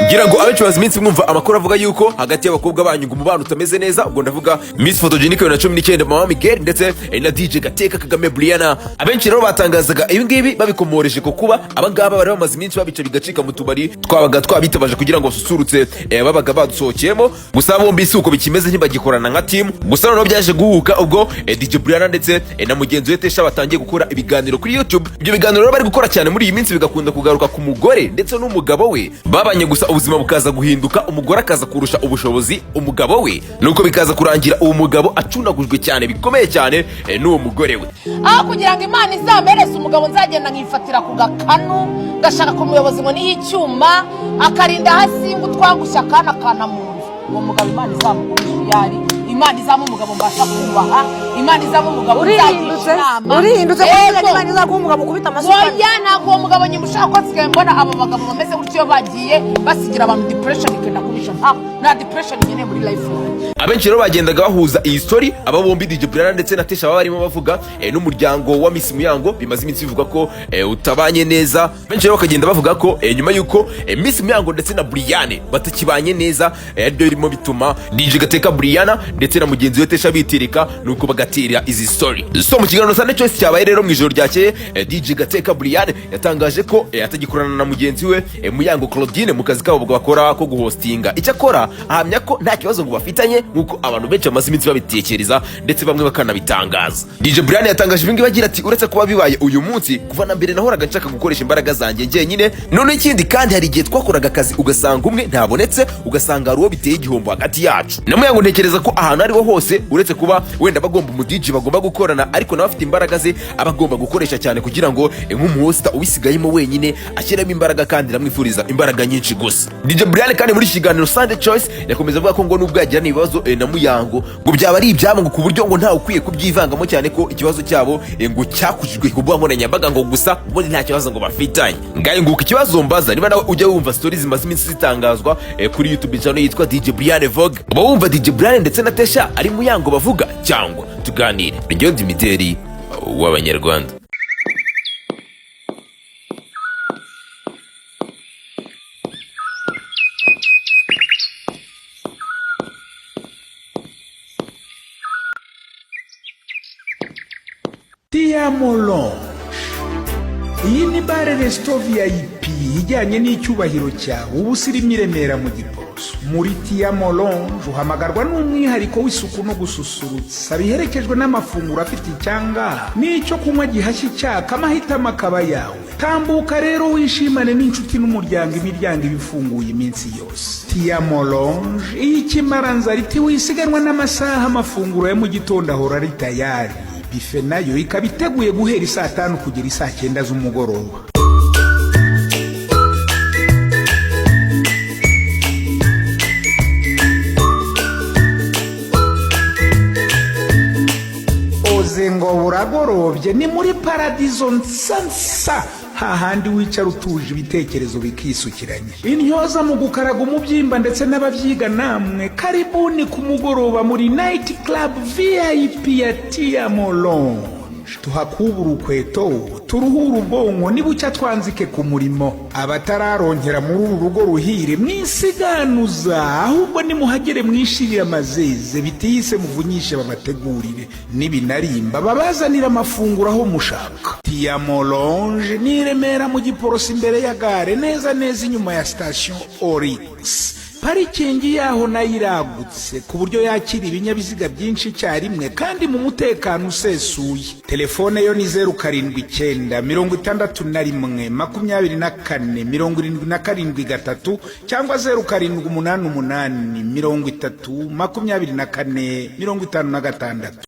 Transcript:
Ngira ngo abenshi bazi iminsi mwumva amakuru avuga yuko hagati y'abakobwa banyu ngo umubano utameze neza. Ubwo ndavuga Miss Photogenic 2019 Mama Miguel ndetse na DJ Gateka Kagame Brianna. Abenshi rero batangazaga ibi ngibi babikomoreje ku kuba abangaba bari bamaze iminsi babica bigacika mu tubari twabaga twabitabaje kugira ngo basusurutse, babaga badusohokeyemo. Gusa bombi si uko bikimeze, ntibagikorana nka team. Gusa noneho byaje guhuka ubwo DJ Brianna ndetse na mugenzi we Tesha batangiye gukora ibiganiro kuri YouTube. Ibyo biganiro rero bari gukora cyane muri iyi minsi bigakunda kugaruka ku mugore ndetse n'umugabo we babanye, gusa ubuzima bukaza guhinduka, umugore akaza kurusha ubushobozi umugabo we, nuko bikaza kurangira uwo mugabo acunagujwe cyane bikomeye cyane n'uwo mugore we. Aho kugira ngo Imana izampereze umugabo, nzagenda nkifatira ku gakanu, ngashaka ku muyobozi ngo niyo icyuma akarinda hasi ngo utwangushye akana kana mu nzu. Uwo mugabo Imana izamugurisha iyo ari, Imana izamu umugabo mbasha kubaha, Imana izamu umugabo nzagisha Urihindutse. inama. Urihindutse ko Yego. Imana izaguha umugabo ukubita amasuka. Oya, ntabwo uwo mugabo nyuma ushaka, ko nsigaye mbona abo bagabo bameze gutyo iyo bagiye basigira abantu depression ikenda kubisha. Nta depression nkeneye muri life yanjye. Abenshi rero bagendaga bahuza iyi story aba bombi, DJ Brianna ndetse na Tesha, baba barimo bavuga n'umuryango wa Miss Muyango bimaze iminsi bivuga ko utabanye neza. Benshi rero bakagenda bavuga ko nyuma y'uko Miss Muyango ndetse na Brianne batakibanye neza, aribyo birimo bituma DJ Gateka Brianna ndetse na mugenzi we Tesha bitirika, nuko bagatera izi story. So mu kiganiro Sunday Choice cyabaye rero mu ijoro ryakeye, DJ Gateka Brianne yatangaje ko atagikorana na mugenzi we Muyango Claudine mu kazi kabo bakora ko guhostinga. Icyakora ahamya ko nta kibazo ngo bafitanye nk'uko abantu benshi bamaze iminsi babitekereza, ndetse bamwe bakanabitangaza. DJ Brian yatangaje ibi ngibi agira ati: "Uretse kuba bibaye uyu munsi, kuva na mbere nahoraga nshaka gukoresha imbaraga zanjye njyenyine. Noneho ikindi kandi, hari igihe twakoraga akazi ugasanga umwe ntabonetse, ugasanga hari uwo biteye igihombo hagati yacu na Muyango. Ntekereza ko ahantu ariho hose, uretse kuba wenda bagomba umu DJ bagomba gukorana, ariko nawe afite imbaraga ze aba agomba gukoresha cyane kugira ngo nk'umuhosta ubisigayemo wenyine ashyiremo imbaraga, kandi ndamwifuriza imbaraga nyinshi." Gusa DJ Brian kandi muri iki kiganiro Sunday Choice yakomeza avuga ko ngo nubwo yagirana ibibazo na Muyango, ngo byaba ari ibyabo, ngo ku buryo ngo ntawe ukwiye kubyivangamo cyane, ko ikibazo cyabo ngo cyakujijwe ku mbuga nkoranyambaga, ngo gusa ubundi nta kibazo ngo bafitanye. Ngaye nguko ikibazo mbaza: niba nawe ujya wumva stories zimaze iminsi zitangazwa kuri YouTube channel yitwa DJ Brian Vogue, uba wumva DJ Brian ndetse na Tesha ari Muyango bavuga, cyangwa tuganire? Njyewe ndi Mideli w'Abanyarwanda. Tiamo Lounge, iyi ni bar resto VIP ijyanye n'icyubahiro cyawe, ubu usirimo i Remera mu Giporoso. Muri Tiamo Lounge uhamagarwa n'umwihariko w'isuku no gususurutsa, biherekejwe n'amafunguro afite icyanga n'icyo kunywa gihashye icyaka, amahitamo akaba yawe. Tambuka rero wishimane n'inshuti n'umuryango, imiryango iba ifunguye iminsi yose. Tiamo Lounge, iyo ikimaranzara iti wisiganwa n'amasaha, amafunguro ya mu gitondo ahora ari tayari, buffet nayo ikaba iteguye guhera isaa 5 kugera isaa 9 z'umugoroba. Oze ngo buragorobye, ni muri paradizo nsansa, hahandi wicara utuje, ibitekerezo bikisukiranya. Intyoza mu gukaraga umubyimba ndetse n'ababyiga namwe, karibuni ku mugoroba muri night club VIP ya Tiamo Lounge. Tuhakubura urukweto, turuhura ubwonko, nibucya twanzike ku murimo. Abatararonkera muri uru rugo ruhire, mwisiganuza, ahubwo nimuhagere mwishirire amazeze, bitihise muvunyishe babategurire, nibinarimba babazanira amafunguro aho mushaka. Tiamo Lounge ni i Remera mu Giporoso, imbere ya gare, neza neza inyuma ya sitasiyo Orix. Parikingi yaho nayo iragutse ku buryo yakira ibinyabiziga byinshi icyarimwe kandi mu mutekano usesuye. Telefone yo ni 0796124773 cyangwa 0788302456.